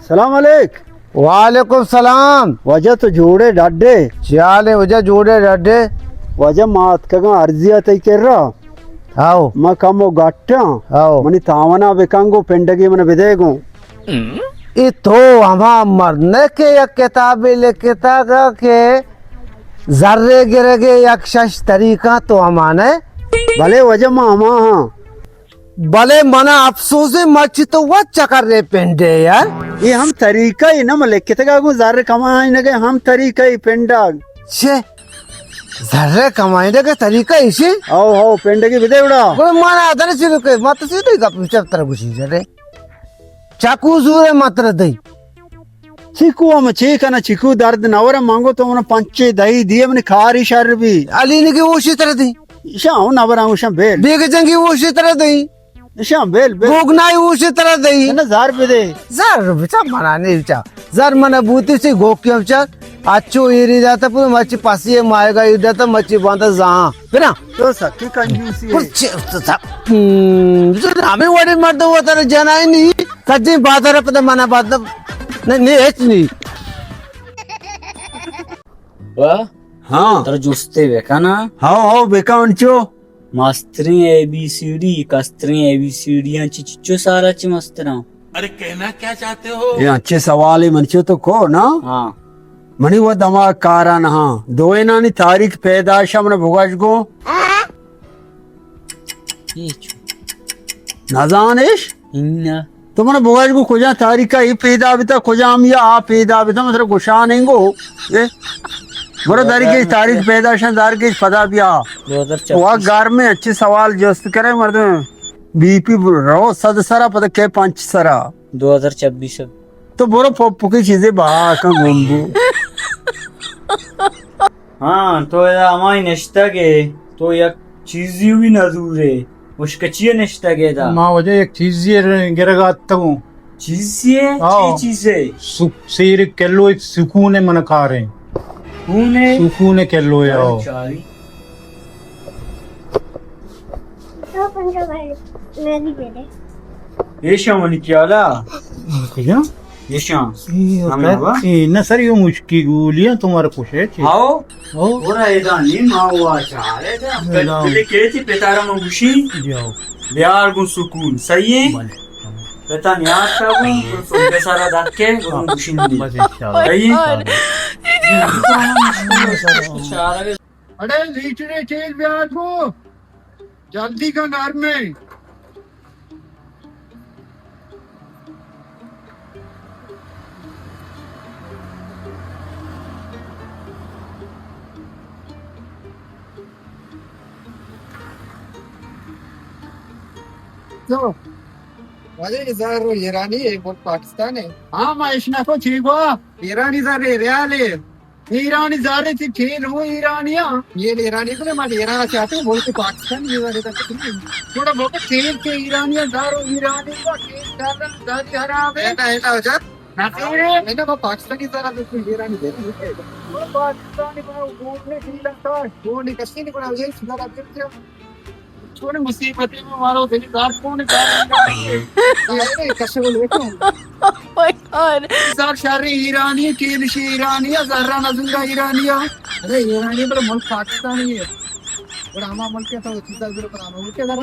سلام علیک۔ وعلیکم سلام۔ واجہ تو جوڑے ڈاڈے؟ چیالے واجہ جوڑے ڈاڈے؟ واجہ ما اتکگاں عرضی ءَ تئی کرا۔ ہاؤ۔ ما کمو گٹاں۔ ہاؤ۔ منی تاونا بکن گوں، پنڈگی من بدے گوں۔ اے تو ہما مرد نہ کہ یک کتابے لکھتگ کہ زرے گرگے یک شش طریقہ، تو ہما نہ؟ بلے واجہ ما ہما ہاں۔ بلے منا افسوس ہے، مرچی تو وت چکر رے پنڈے یار۔ اے ہم طریقہ ہی نہ، من لکھتگا گوں زر کمائینگ ءِ ہم طریقہ ہی پنڈگ۔ چے؟ زر کمائینگ ءِ طریقہ ایشی؟ ہو، ہو، پنڈگی بدے وڑا۔ گڑا منا ادر چی بکے، ما تو سیدھے گپ چپ تر گوشی جرے۔ چکو زور ہے متر دئی۔ چیکو ہم چے کنا، چیکو درد نہ ورا، مانگو تو من پنچے دہی دیے، من کاری شر بی۔ علی نگی اوشی تر دی۔ شاں نہ ورا، شاں بیل۔ بیگ جنگی اوشی تر دی۔ شاں بیل، بیل۔ گوگنائی اوشی تر دی۔ نہ زار بدے۔ زار بچا منا نہیں بچا۔ زر من بوتی سی گوکی بچا۔ اچو ایری داتا پورا مچی پاسی مائے گا، ایری داتا مچی باندا زاں۔ بنا۔ تو سکی کنجوسی ہے۔ کچھ تو سا۔ ہمیں وڑے مرد ہوا تر جنائی نہیں۔ سجیں بازار ءَ پدا منا بات نہ، نہ، نہ، ہچ نی۔ واہ۔ ہاں۔ ترا جستے بکناں۔ ہاؤ، ہاؤ، بکن چو۔ مستریں اے بی سی ڈی، کستریں اے بی سی ڈی آں چی چچو سارا چی مستراں۔ ارے کہنا کیا چاہتے ہو؟ اے اچھے سوالے من چو تو کو نا۔ ہاں۔ منی و دماغ کارا نہ ہاں۔ دوئینانی تاریخ پیدائش من بگوش گو۔ نزانش؟ اناں۔ تو من بگوش گو کجا تاریخ ءَ اے پیدا بیتا، کجا ہم یا آ پیدا بیتا، من ترا گوشان انگو۔ اے؟ برو درگیج تاریخ پیدا شان درگیج پدا بیا۔ دو ہزار چوبیس۔ وا گار میں اچھے سوال جست کرے مردم۔ بی پی رو صد سرا پدا کے پنچ سرا۔ دو ہزار چوبیس۔ تو برو پپکی چیزے بہا کن گنڈو۔ ہاں، تو ادا ہمائی نشتگ ئے، تو یک چیزی بھی نہ زورے۔ مشکچی نشتگ ئے ادا؟ ما وجہ یک چیزی گرگا اتگوں۔ چیزی ہے؟ ہاں۔ چی چیزے؟ سک-، سیر کلو ایک سکون من کاریں۔ سکون ہے؟ سکون کلو ہے، ہاں۔ چاری۔ ایشاں منی خیالا۔ کجا؟ ایشاں۔ اے ہمیں ہوا؟ اے نہ سر، یہ مشکی گولیاں تمہارا کچھ ہے چی؟ آؤ۔ او۔ اور ایدا نی ما وا چارے دا۔ ایدا۔ پتلے کے تھی پتارا من گوشی۔ جاؤ۔ بیار گوں سکون، صحیح ہے؟ بلے۔ پتا نیار کا گوں، تو سوبے سارا دکے، گوں گوشی۔ بس انشاءاللہ۔ صحیح ہے؟ انشاءاللہ۔ اڑے لیٹرے تیل بیار گوں۔ جلدی کن گھر میں۔ تو، ولی زر ایرانی ہے، ملک پاکستان ہے۔ ہاں، ما اشنا کو چی گوا؟ ایرانی زر ہے، ریال ہے۔ ایرانی زر تی تیل ہوں ایرانی ہاں۔ یہ ایرانی کو مال ایران چاہتے ہیں، ملک پاکستان یہ والے تک نہیں۔ تھوڑا بہت تیل کے ایرانی ہاں، زر ایرانی کا، تیل ڈالر زر حرام ہے۔ ایسا، ایسا ہو جات۔ نہ تیل ہے۔ ایسا وہ پاکستانی زر بالکل ایرانی دے۔ وہ پاکستانی بار گولڈ نے ڈیل لگتا ہے۔ گولڈ نے کسی نے بڑا یہ سدھارا دے دیا۔ چونیں مصیبتے میں مارو دلی دار کون ہے؟ کار نہیں کر رہی ہے۔ اے، اے، کسے بولے تو۔ Oh my God۔ زر شر ایرانی، تیل شی ایرانی، زرا نزنگا ایرانی۔ ارے ایرانی بڑا ملک پاکستانی ہے۔ بڑا ہما ملک ہے تو چیزا ضرور بنا ملک ہے زر۔